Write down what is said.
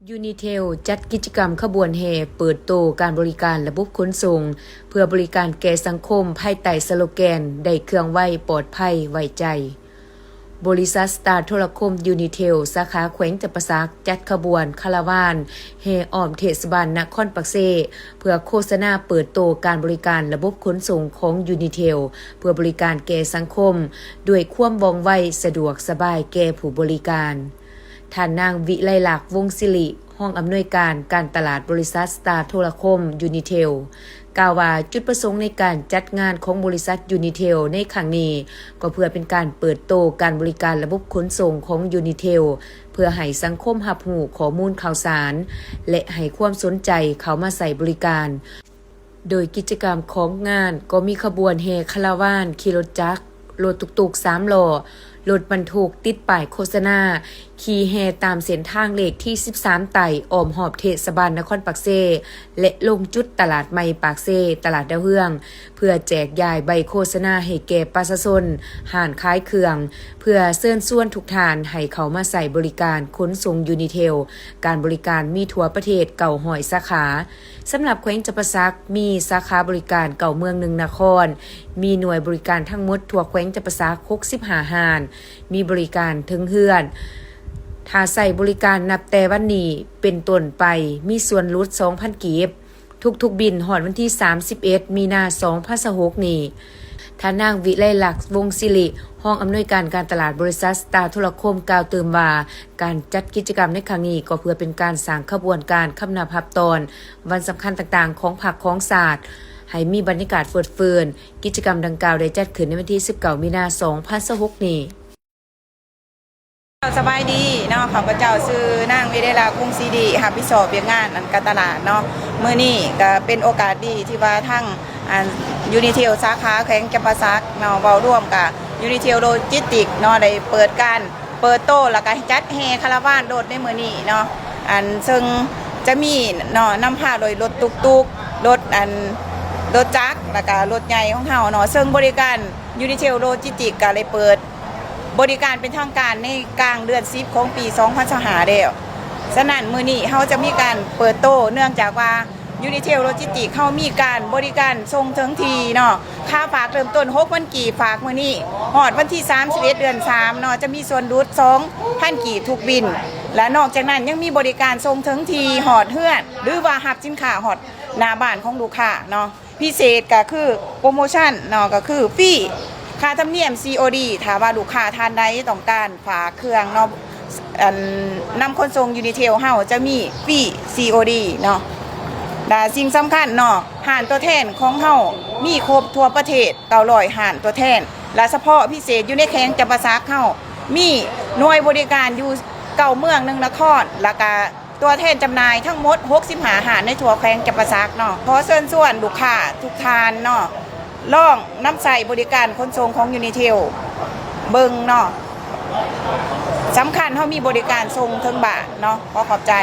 ຢູນິເທວ ຈັດກິດຈະກຳຂະບວນແຫ່ເປີດໂຕການບໍລິການລະບົບຂົນສົ່ງ ເພື່ອບໍລິການແກ່ສັງຄົມ ພາຍໃຕ້ສະໂລແກນ ໄດ້ເຄື່ອງໄວ, ປອດໄພ, ໄວ້ໃຈ. ບໍລິສັດສະຕາໂທລະຄົມຢູນິເທວ ສາຂາແຂວງຈຳປາສັກ ຈັດຂະບວນຄາລາວານແຫ່ອ້ອມເທດສະບານນະຄອນປາກເຊ ເພື່ອໂຄສະນາເປີດໂຕການບໍລິການລະບົບຂົນສົ່ງຂອງຢູນິເທວ ເພື່ອບໍລິການແກ່ສັງຄົມ ດ້ວຍຄວາມວ່ອງໄວ, ສະດວກສະບາຍແກ່ຜູ້ບໍລິການ. ທ່ານນາງ ວິໄລລັກ ວົງສິລິ ຮອງອຳນວຍການການຕະຫຼາດບໍລິສັດສະຕາໂທລະຄົມຢູນິເທວ ກ່າວວ່າ ຈຸດປະສົງໃນການຈັດງານຂອງບໍລິສັດຢູນິເທວໃນຄັ້ງນີ້ ກໍເພື່ອເປັນການເປີດໂຕການບໍລິການລະບົບຂົນສົ່ງຂອງຢູນິເທວ ເພື່ອໃຫ້ສັງຄົມຮັບຮູ້ຂໍ້ມູນຂ່າວສານ ແລະ ໃຫ້ຄວາມສົນໃຈເຂົ້າມາໃຊ້ບໍລິການ. ໂດຍກິດຈະກຳຂອງງານກໍມີຂະບວນແຫ່ຄາລາວານ, ຂີ່ລົດຈັກ, ລົດຕຸກໆສາມລໍ້, ລົດບັນທຸກຕິດປ້າຍໂຄສະນາ, ຂີ່ແຫ່ຕາມເສັ້ນທາງເລກທີສິບສາມໃຕ້ ອ້ອມຮອບເທດສະບານນະຄອນປາກເຊ ແລະ ລົງຈຸດຕະຫຼາດໃໝ່ປາກເຊ, ຕະຫຼາດດາວເຮືອງ ເພື່ອແຈກຢາຍໃບໂຄສະນາໃຫ້ແກ່ປະຊາຊົນ, ຮ້ານຂາຍເຄື່ອງ, ເພື່ອເຊີນຊວນທຸກທ່ານໃຫ້ເຂົ້າມາໃຊ້ບໍລິການຂົນສົ່ງຢູນິເທວ. ການບໍລິການມີທົ່ວປະເທດເກົ້າຮ້ອຍສາຂາ. ສຳລັບແຂວງຈຳປາສັກ ມີສາຂາບໍລິການເກົ້າເມືອງ ໜຶ່ງນະຄອນ, ມີໜ່ວຍບໍລິການທັງໝົດທົ່ວແຂວງຈຳປາສັກຫົກສິບຫ້າຮ້ານ, ມີບໍລິການເຖິງເຮືອນ. ຖ້າໃຊ້ບໍລິການນັບແຕ່ວັນນີ້ເປັນຕົ້ນໄປ ມີສ່ວນຫຼຸດສອງພັນກີບ ທຸກໆບິນ ຮອດວັນທີສາມສິບເອັດ ມີນາ ສອງພັນຊາວຫົກນີ້. ທ່ານນາງ ວິໄລລັກ ວົງສິລິ ຮອງອຳນວຍການການຕະຫຼາດບໍລິສັດສະຕາໂທລະຄົມ ກ່າວຕື່ມວ່າ ການຈັດກິດຈະກຳໃນຄັ້ງນີ້ ກໍເພື່ອເປັນການສ້າງຂະບວນການຄຳນັບຮັບຕ້ອນວັນສຳຄັນຕ່າງໆຂອງພັກຂອງຊາດ ໃຫ້ມີບັນຍາກາດເຟີດເຟີນ. ກິດຈະກຳດັ່ງກ່າວໄດ້ຈັດຂຶ້ນໃນວັນທີສິບເກົ້າ ມີນາ ສອງພັນຊາວຫົກນີ້. ສະບາຍດີເນາະ, ຂ້າພະເຈົ້າຊື່ນາງ ວິໄລລັກ ວົງສີລິ ຮັບຜິດຊອບວຽກງານອັນການຕະຫຼາດເນາະ. ມື້ນີ້ກະເປັນໂອກາດດີທີ່ວ່າທາງ ອັນ ຢູນິເທວສາຂາແຂວງຈຳປາສັກເນາະ ເວົ້າລວມກະຢູນິເທວໂລຈິສຕິກເນາະ ໄດ້ເປີດການເປີດໂຕ ແລ້ວກະຈັດແຫ່ຄາລາວານລົດໃນມື້ນີ້ເນາະ. ອັນເຊິ່ງຈະມີເນາະ ນຳພາໂດຍລົດຕຸກໆ, ລົດ ອັນ ລົດຈັກ ແລ້ວກະລົດໃຫຍ່ຂອງເຮົາເນາະ. ເຊິ່ງບໍລິການຢູນິເທວໂລຈິສຕິກກະໄດ້ເປີດ ບໍລິການເປັນທາງການໃນກາງເດືອນສິບຂອງປີສອງພັນຊາວຫ້າແລ້ວ. ສະນັ້ນ ມື້ນີ້ເຮົາຈະມີການເປີດໂຕ ເນື່ອງຈາກວ່າຢູນິເທວໂລຈິສຕິກເຮົາມີການບໍລິການສົ່ງເຖິງທີ່ເນາະ. ຄ່າຝາກເລີ່ມຕົ້ນຫົກພັນກີບ ຝາກມື້ນີ້ ຮອດວັນທີສາມສິບເອັດ ເດືອນສາມເນາະ ຈະມີສ່ວນຫຼຸດສອງພັນກີບທຸກບິນ ແລະ ນອກຈາກນັ້ນຍັງມີບໍລິການສົ່ງເຖິງທີ່ ຮອດເຮືອນ ຫຼືວ່າຮັບສິນຄ້າຮອດໜ້າບ້ານຂອງລູກຄ້າເນາະ. ພິເສດກະຄືໂປຣໂມຊັນເນາະ ກະຄືຟຣີຄ່າທຳນຽມ ຊີໂອດີ ຖ້າວ່າລູກຄ້າທ່ານໃດຕ້ອງການຝາກເຄື່ອງເນາະ ອັນ ນຳຂົນສົ່ງຢູນິເທວເຮົາຈະມີຟຣີ ຊີໂອດີ ເນາະ. ແລະ ສິ່ງສຳຄັນເນາະ ຮ້ານຕົວແທນຂອງເຮົາມີຄົບທົ່ວປະເທດເກົ້າຮ້ອຍຮ້ານຕົວແທນ ແລະ ສະເພາະພິເສດຢູ່ໃນແຂວງຈຳປາສັກເຮົາມີໜ່ວຍບໍລິການຢູ່ເກົ້າເມືອງ ໜຶ່ງນະຄອນ ແລ້ວກະ ຕົວແທນຈຳໜ່າຍທັງໝົດຫົກສິບຫ້າຮ້ານໃນທົ່ວແຂວງຈຳປາສັກເນາະ. ຂໍເຊີນຊວນລູກຄ້າທຸກທ່ານເນາະ ລອງນຳໃຊ້ບໍລິການຂົນສົ່ງຂອງຢູນິເທວເບິ່ງເນາະ. ສຳຄັນເຮົາມີບໍລິການສົ່ງເຖິງບ້ານເນາະ. ຂໍຂອບໃຈ.